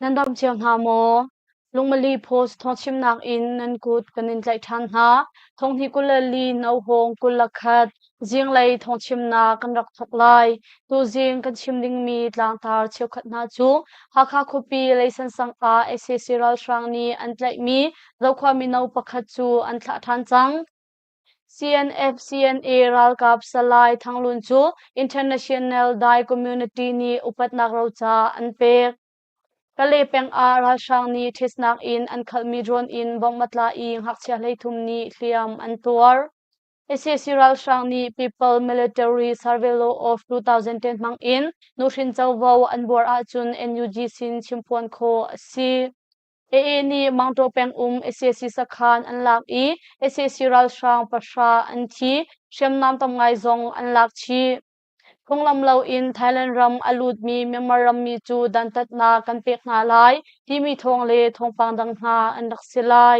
Nan dam cio hna maw? Lungmali Post thawngchimnak in nan kut kan in tlaih ṭhan hna. Thonghnih 24 nohawng 21 zinglei thawngchimnak kan rak thawk lai. Tuzing kan chim dingmi tlangtar cheukhat hna cu Hakha khuapi Leisan sang ah sac ralhrang nih an tlaihmi Zokhua mino pakhat cu an thlah ṭhan cang. CNF-CNA ralkap Salai Thang Lun cu International Dai Community nih upatnak roca an pek. Kalay peng ah ralhrang nih ṭhisnak in an khalhmi drone in bomb a tla i ngakchia 13 nih hliam an tuar. Sac ralhrang nih People Military Survey Law of 2010 hmang in nuhrin covo an buar ahcun NUG sin chimphuan khawh a si. AA nih Mangtaw peng um sac sakhan an lak i sac ralhrang pahra an thi, hriamnam tam ngai zong an lak chih. Phunglam loin Thailand ram a lutmi Myanmar rammi cu dantatnak kan pek hna lai timi thawng le thawngpang dang hna an rak si lai.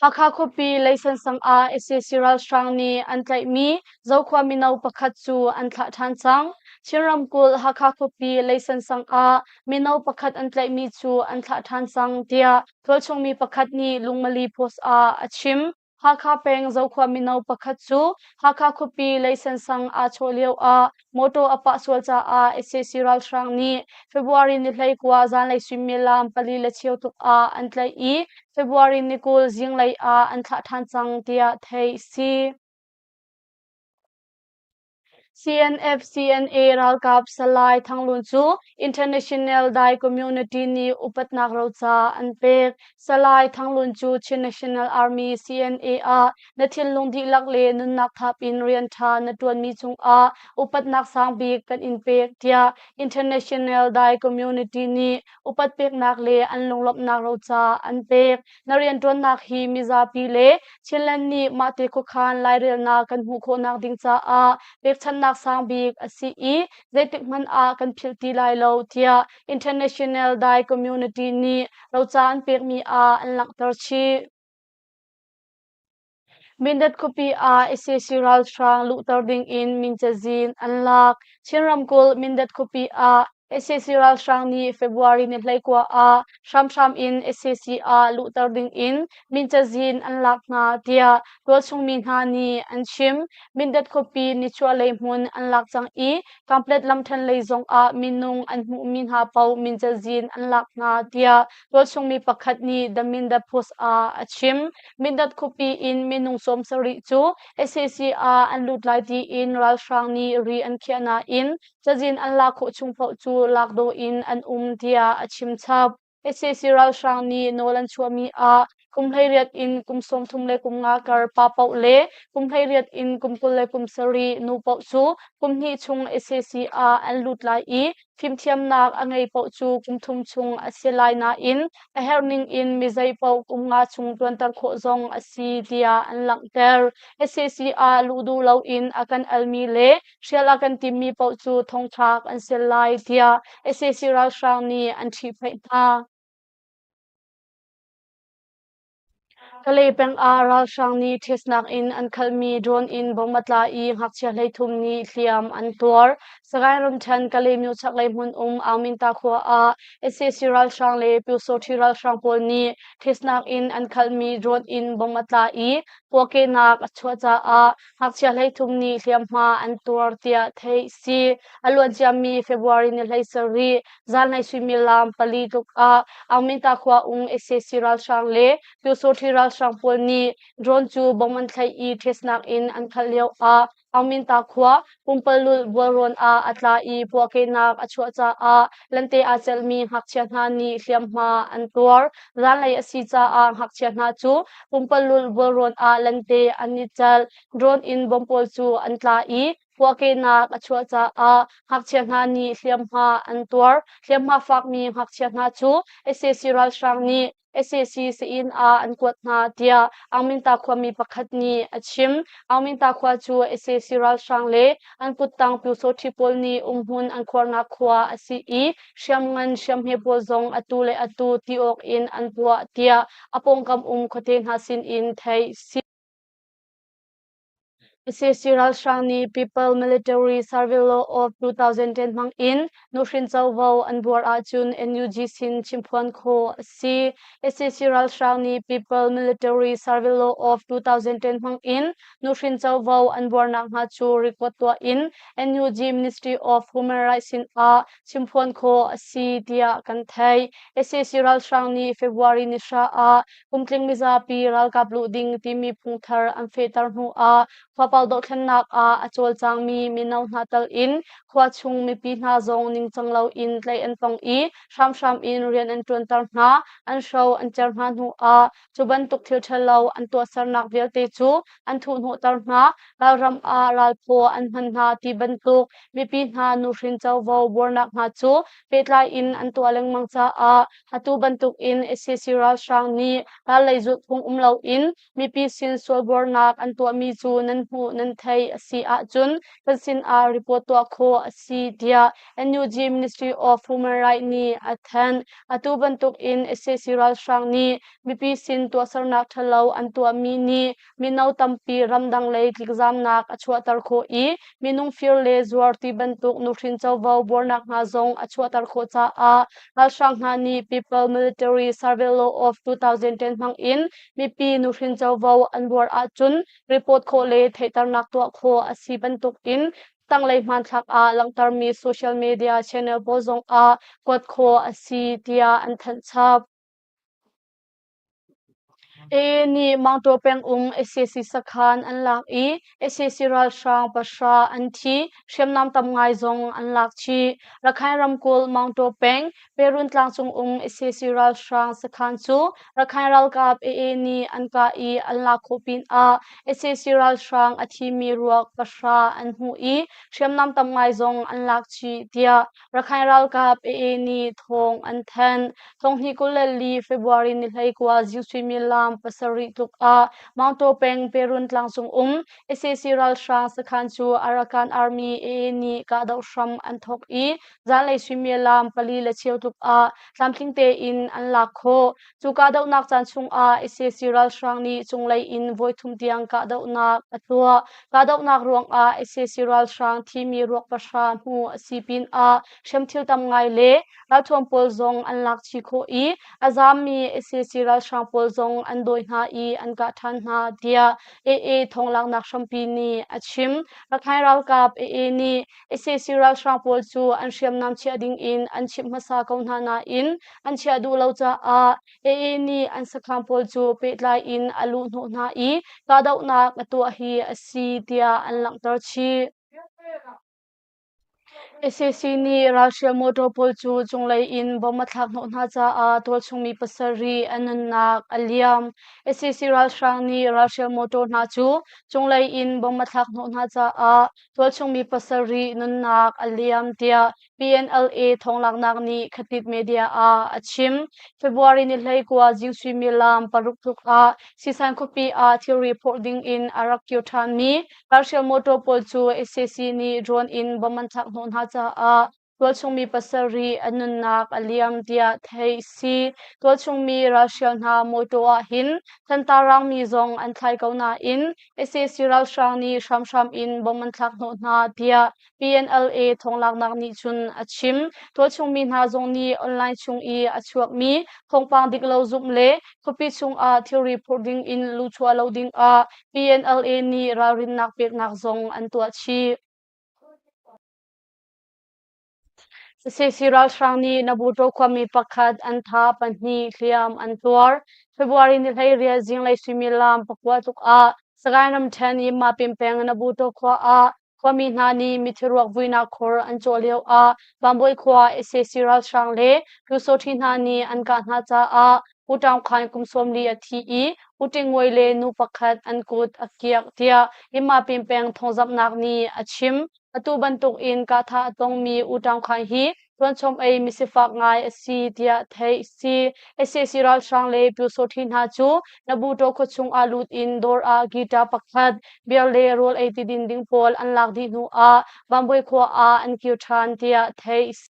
Hakha khuapi Leisan sang ah sac ralhrang nih an tlaihmi Zokhua mino pakhat cu an thlah ṭhan cang. Chin ramkulh Hakha khuapi Leisan sang ah mino pakhat an tlaihmi cu an thlah ṭhan cang tiah tualchung mi pakhat nih Lungmali Post ah a chim. Hakha peng Zokhua mino pakhat cu Hakha khuapi Leisan sang aa chawh lio ah Mawṭaw a pah sual caah sac ralhrang nih February ni 19 zanlei suimilam pali le cheu tluk ah an tlaih i February ni 20 zinglei ah an thlah ṭhan cang tiah theih a si. CNF CNA ralkap Salai Thang Lun cu International Dai Community nih upatnak roca an pek. Salai Thang Lun cu Chin National Army CNA ah na thinlung dihlak le nunnak thap in rian ṭha na ṭuanmi cungah upatnak sang bik kan in pek tiah International Dai Community nih upat peknak le an lunglawmhnak roca an pek. Na rianṭuannak hi mizapi le Chinland nih mahte khuakhan lairelnak kan hmuh khawhnak ding caah pekchanhnak sang bik a si i zeitik hmanh ah kan philh ti lai lo tiah International Dai Community nih roca an pekmi ah an langhter chih. Mindat khuapi ah sac ralhrang luhter ding in min cazin an lak. Chin ramkulh Mindat khuapi ah sac ralhrang nih February ni 19 ah hramhram in sac ah luhter ding in min cazin an lak hna tiah tualchung mi hna nih an chim. Mindat khuapi nichuahlei hmun an lak cang i Kamplet lamṭhen lei zong ah minung an hmuhmi hna paoh min cazin an lak hna tiah tualchung mi pakhat nih The Mindat Post ah a chim. Mindat khuapi in minung 70 cu sac ah an lut lai tiin ralhrang nih ri an khiah nain cazin an lak khawh chung paoh cu lak dawh in an um tiah a chim chap. Sac ralhrang nih nawl an chuahmi ah kum 18 in kum 35 kar pa paoh le kum 18 in kum 27 nu paoh cu kum hnih chung sac ah an lut lai i fimthiamnak a ngei paoh cu kum thum chung a si lai nain a herh ning in mi zei paoh kum nga chung ṭuanter khawh zong a si tiah an langhter. Sac ah luh duh loin a kan almi le hrial a kan timmi paoh cu thongthlak an si lai tiah sac ralhrang nih an ṭhihphaih hna. Kalay peng ah ralhrang nih ṭhisnak in an khalhmi drone in bomb a tla i ngakchia 13 nih hliam an tuar. Sagaing ramṭhen Kalaymyo chaklei hmun um Aungminta khua ah sac ralhrang le Pyusawṭhi ralhrang pawl nih ṭhisnak in an khalhmi drone in bomb a tla i puakehnak a chuah caah ngakchia 13 nih hliamhma an tuar tiah theih a si. A luanciami February ni 17 zanlei suimilam pali tluk ah Aungminta khua um sac ralhrang le Pyusawṭhi ralhrang pawl nih drone cu bomb an thlaih i ṭhesnak in an khalh lio ah Aungminta khua pumpalulh bualrawn ah a tla i puahkehnak a chuah caah lente aa celhmi ngakchia hna nih hliamhma an tuar. Zanlei a si caah ngakchia hna cu pumpalulh bualrawn ah lente an i celh. Drone in bomb pawl cu an tla i puahkehnak a chuah caah ngakchia hna nih hliamhma an tuar. Hliamhma fakmi ngakchia hna cu sac ralhrang nih sac sii-inn ah an kuat hna tiah Aungminta khuami pakhat nih a chim. Aungminta khua cu sac ralhrang le an kuttang Pyusawṭhi pawl nih umhmun an khuarnak khua a si i hriamngan hriamhme pawl zong atu le atu ti awk in an puah tiah a pawngkam um khuate hna sin in theih si. Sac ralhrang nih People Military Survey Law of 2010 hmang in nuhrin covo an buar ahcun NUG sin chimphuan khawh a si. Sac ralhrang nih People Military Survey Law of 2010 hmang in nuhrin covo an buarnak hna cu record tuah in NUG Ministry of Human Rights sin ah chimphuan khawh a si tiah kan theih. Sac ralhrang nih February ni hra ah kumtling mizapi ralkap luh ding timi phungthar an fehter hnu ah khuapau dohthlennak ah a cawlcangmi mino hna tal in khua chung mipi hna zong ningcang loin tlaih an tong i hramhram in rian an ṭuanter hna, an hro an cer hna hnu ah cu bantuk thil ṭhalo an tuahsernak vialte cu an thuhhnawhter hna, ralram ah ralphaw an hman hna ti bantuk mipi hna nuhrin covo buarnak hna cu pehtlai in an tuah lengmang caah atu bantuk in sac ralhrang nih rallei zulhphung um loin mipi sin sualbuarnak an tuahmi cu nan hmuh nan theih a si ahcun kan sinah report tuah khawh a si tiah NUG Ministry of Human Rights nih a thanh. Atu bantuk in sac ralhrang nih mipi sin tuahsernak ṭhalo an tuahmi nih mino tampi ramdang lei tlikzamnak a chuahter khawh i minung fir le zuar ti bantuk nuhrin covo buarnak hna zong a chuahter khawh caah ralhrang hna nih People Military Survey Law of 2010 hmang in mipi nuhrin covo an buar ahcun report khawh le theihternak tuah khawh a si bantuk in tanglei hmanthlak ah langhtermi social media channel pawl zong ah kuat khawh a si tiah an thanh chap. AA nih Mangtaw pengum sac sakhan an lak i sac ralhrang pahra an thi, hriamnam tam ngai zong an lak chih. Rakhine ramkulh Mangtaw peng Perun tlangcung um sac ralhrang sakhan cu Rakhine ralkap AA nih an kah i an lak khawh pinah sac ralhrang a thimi ruak pahra an hmuh i hriamnam tam ngai zong an lak chih tiah Rakhine ralkap AA nih thawng an thanh. Thonghnih 24 February ni 19 zing suimilam 7 tluk ah Maungtaw peng Perun tlangcung um sac ralhrang sakhan cu Arakan Army AA nih kahdoh hram an thawk i zanlei suimilam 4 le cheu tluk ah tlamtling tein an lak khawh. Cu kahdohnak caan chungah sac ralhrang nih cunglei in voithum tiang kahdohnak a tuah. Kahdohnak ruangah sac ralhrang thimi ruak pahra hmuh a si pinah hriamthil tam ngai le ralthuam pawl zong an lak chih khawh i a zaammi sac ralhrang pawl zong an dawi hna i an kah ṭhan hna tiah AA thawnglaknak hrampi nih a chim. Rakhine ralkap AA nih sac ralhrang pawl cu an hriamnam chiah dingin an chimh hmasa ko hna nain an chiah duh lo caah AA nih an sakhan pawl cu pehtlai in a luhhnawh hna i kahdohnak a tuah hi a si tiah an langhter chih. Sac nih ralhrial motor pawl cu cunglei in bomb a thlak hnawh hna caah tualchung mi pasarih an nunnak a liam. Sac ralhrang nih ralhrial motor hna cu cunglei in bomb a thlak hnawh hna caah tualchung mi pasarih nunnak a liam tiah PNLA thawnglaknak nih Khatit Media ah a chim. February ni 19 zing suimilam 6 tluk ah Sisan khuapi ah thilri phorh ding in a rak kir ṭhanmi ralhrial motor pawl cu sac nih drone in bomb an thlak hnawh hna caah tualchung mi pasarih an nunnak a liam tiah theih a si. Tualchung mi ralhrial hna motor ah hin thantar rangmi zong an thlai ko nain sac ralhrang nih hramhram in bomb an thlak hnawh hna tiah PNLA thawnglaknak nih cun a chim. Tualchung mi hna zong nih online chung i a chuakmi thawngpang dik lo zumh le khuapi chungah thilri phurh ding in luhchuah lo ding ah PNLA nih ralrinnak peknak zong an tuah chih. Sac ralhrang nih Nabuto khuami pakhat an thah, pahnih hliam an tuar. February ni 18 zinglei suimilam 9 tluk ah Sagaing ramṭhen Yinmapin peng Nabuto khua ah khuami hna nih mithi ruak vuinak khor an cawh lio ah Bambawi khua sac ralhrang le Pyusawṭhi hna nih an kah hna caah U Taung Khan kum 40 a thi i U Ting Ngoi le nu pakhat an kut a kiak tiah Yinmapin peng thawngzamhnak nih a chim. Atu bantuk in kahthah a tongmi U Taung Khan hi tuanchom ei misifak ngai a si tiah theih a si. Sac ralhrang le Pyusawṭhi hna cu Nabuto khuachung ah lut in dawr ah guitar pakhat, beer le rawl ei ti din ding pawl an lak dih hnu ah Bambuai khua ah an kir ṭhan tiah theih a si.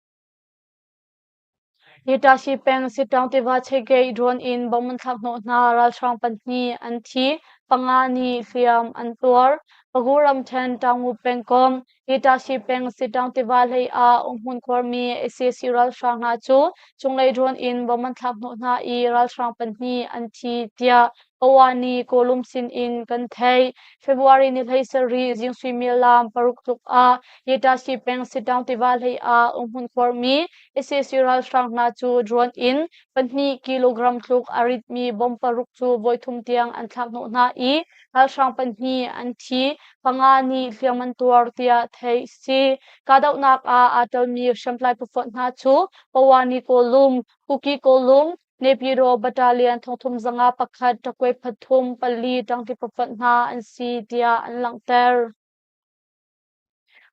Yitashi peng Sittaung tiva Chegate drone in bomb an thlak hnawh hna. Ralhrang pahnih an thi, panga nih hliam an tuar. Pagu ramṭhen Taungoo pengkomh Hitachi peng Sitaung tiva hlei ah umhmun khuarmi sac ralhrang hna cu cunglei drone in bom an thlak hnawh hna i ralhrang pahnih an thi tiah Kawani Kawlum sin in kan theih. February ni 17 zing suimilam paruk tluk ah Hitachi peng Sitaung tiva hlei ah umhmun khuarmi sac ralhrang hna cu drone in pahnih kilogram tluk a ritmi bom paruk cu voithum tiang an thlak hnawh hna i ralhrang pahnih an thi, panga nih hliam an tuar tiah theih a si. Kahdohnak ah aa telmi hriamtlai phufonh hna cu Pawani Kawlum, Kuki Kawlum, Nepiro Battalion thongthum zanga pakhat ṭakwe phathum pali ṭangti phufonh hna an si tiah an langhter.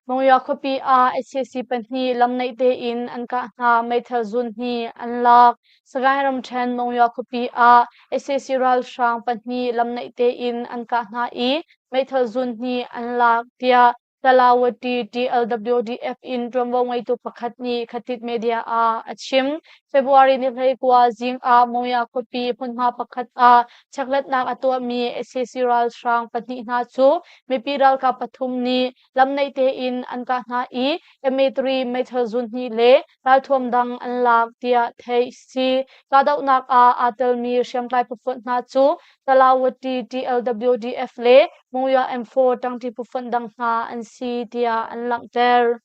Monywa khuapi ah sac pahnih lamnaih tein an kah hna, meithal zun hnih an lak. Sagaing ramṭhen Monywa khuapi ah sac ralhrang pahnih lamnaih tein an kah hna i meithal zun hnih an lak, tiah Talawati TLWDF in ṭuanvo ngeitu pakhat nih Khatit Media ah a chim. February ni 19 zing ah Monywa khuapi hmunhma pakhat ah chekhlatnak a tuahmi sac ralhrang pahnih hna cu mipi ralkap pathum nih lamnaih tein an kah hna i MA3 meithal zun hnih le ralthuam dang an lak tiah theih si. Kahdohnak ah aa telmi hriamtlai phufonh hna cu Talawati TLWDF le Monywa M4 ṭangṭi phufonh dang hna an si tiah an langhter.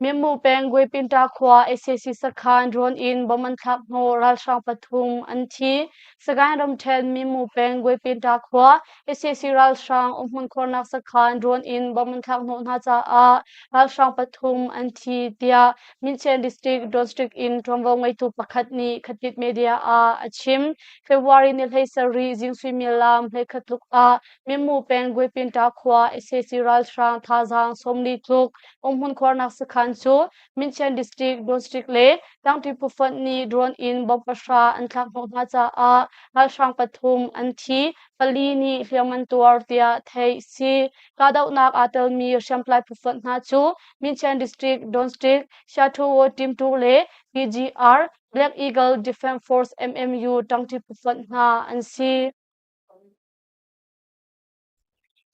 Mimmu peng Guipinta khua sac sakhan drone in bomb an thlak hnawh ralhrang pathum an thi. Sagaing ramṭhen Mimmu peng Guipinta khua sac ralhrang umhmun khuarnak sakhan drone in bomb an thlak hnawh hna caah ralhrang pathum an thi tiah Minchen District District in ṭuanvo ngeitu pakhat nih Khatit Media ah a chim. February ni 17 zing suimilam 11 tluk ah Mimmu peng Guipinta khua sac ralhrang thazaang 40 tluk umhmun khuarnak sakhan cu Minchen District, District le Tangṭi phufonh nih drone in bomb pahra an thlak hnawh hna caah ralhrang pathum an thi, pali nih hliam an tuar tiah theih si. Kahdohnak aa telmi hriamtlai phufonh hna cu Minchen District, District, Shathuo Team 2 le PGR, Black Eagle Defense Force MMU ṭangṭi phufonh hna an si.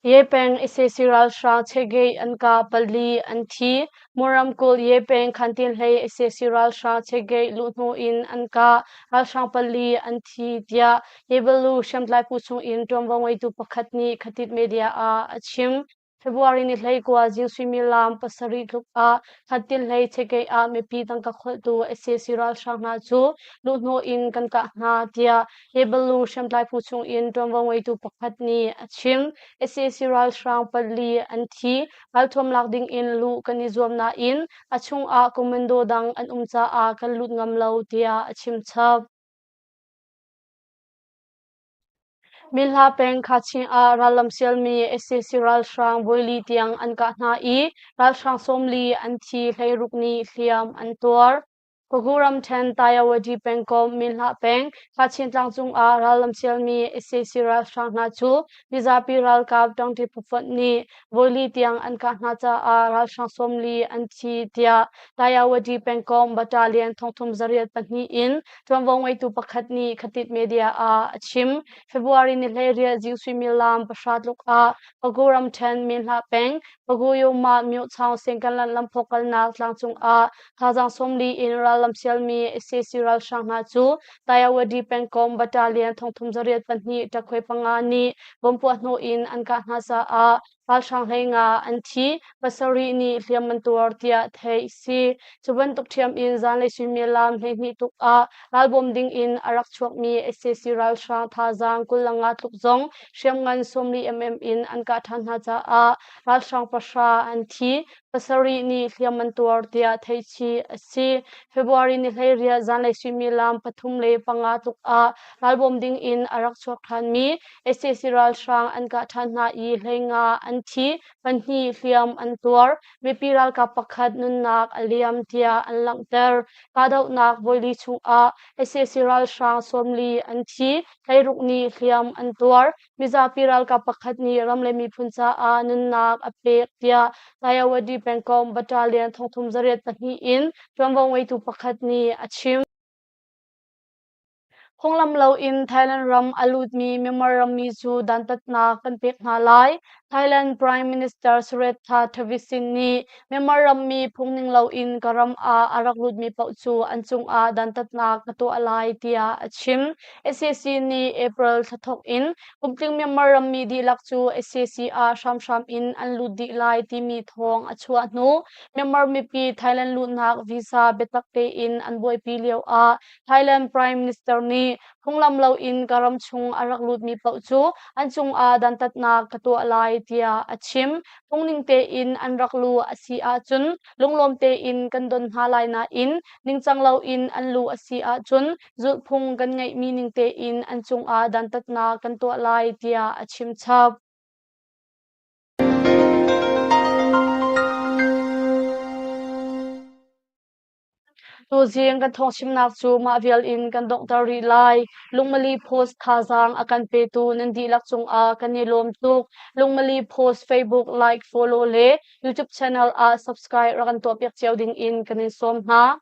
Ye peng sac ralhrang Chegei an kah pali an thi. Mon ramkulh Ye peng Khantinhlei sac ralhrang Chegei luh hnu in an kah. Ralhrang pali an thi tiah Yebalu hriamtlai phu chung in ṭuanvo ngeitu pakhat nih Khatit Media ah a chim. February ni 19 zing suimilam pasarih tluk ah Khantinhlei Chegei ah mipi tangka kholhtu sac ralhrang hna cu luhhnawh in kan kah hna tiah Yebalu hriamtlai phu chung in ṭuanvo ngeitu pakhat nih a chim. Sac ralhrang pali an thi. Ralthuam lak ding in luh kan i zuam nain a chung ah commando dang an um caah kan lut ngam lo tiah a chim chap. Minhla peng Kachin ah rallam sialmi sac ralhrang voili tiang an kah hna i ralhrang 40 an thi 16 nih hliam an tuar. Pagu ramṭhen Tayawadi pengkomh Minhla peng Kachin tlangcung ah rallam sialmi sac ralhrang hna cu mizapi ralkap ṭangṭi phufonh nih voili tiang an kah hna caah ralhrang 40 an thi tiah Tayawadi pengkomh battalion thongthum zariat pahnih in ṭuanvo ngeitu pakhat nih Khatit Media ah a chim. February ni 18 zing suimilam pahra tluk ah Pagu ramṭhen Minhla peng Pagu Yoma Myochaung Sengkanlan lamphawk kalnak tlangcung ah thazaang 40 in rallam sialmi sac ralhrang hna cu Tayawadi pengkomh battalion thongthum zariat pahnih ṭakhuai panga nih bomb puah hnawh in an kah hna caah ralhrang 15 an thi, pasarih nih hliam an tuar tiah theih a si. Cu bantuk ṭhiam in zanlei suimilam 12 tuk ah ralbawm ding in a rak chuakmi sac ralhrang thazaang 25 tluk zong hriamngan 40 mm in an kah ṭhan hna caah ralhrang pahra an thi, pasarih nih hliam an tuar tiah theihchih a si. February ni 18 zanlei suimilam pathum le panga tluk ah ralbawm ding in a rak chuak ṭhanmi sac ralhrang an kah ṭhan hna i 15 an thi, pahnih hliam an tuar. Mipi ralkap pakhat nunnak a liam tiah an langhter. Kahdohnak voili chungah sac ralhrang 40 an thi, 16 nih hliam an tuar. Mizapi ralkap pakhat nih ram le miphun caah nunnak a pek tiah Tayawadi pengkomh battalion thongthum zariat pahnih in ṭuanvo ngeitu pakhat nih a chim. Phunglam loin Thailand ram a lutmi Myanmar rammi cu dantatnak kan pek hna lai. Thailand Prime Minister Srettha Thavisin nih Myanmar rammi phungning loin ka ram ah a rak lutmi paoh cu an cungah dantatnak ka tuah lai tiah a chim. Sac nih April thla thawk in kumtling Myanmar rammi dihlak cu sac ah hramhram in an lut dih lai timi thawng a chuah hnu Myanmar mipi Thailand luhnak visa biatak tein an buaipi lio ah Thailand Prime Minister nih phunglam loin ka ram chung a rak lutmi paoh cu an cungah dantatnak ka tuah lai tiah a chim. Phungning tein an rak luh a si ahcun lunglawm tein kan don hna lai nain ningcang loin an luh a si ahcun zulhphung kan ngeihmi ning tein an cungah dantatnak kan tuah lai tiah a chim chap. Tuzing kan thawngchimnak cu mah vial in kan donghter rih lai. Lungmali Post thazaang a kan petu nan dihlak cungah kan i lawm tuk. Lungmali Post Facebook like, follow le YouTube channel ah subscribe rak kan tuahpiak cio ding in kan in sawm hna.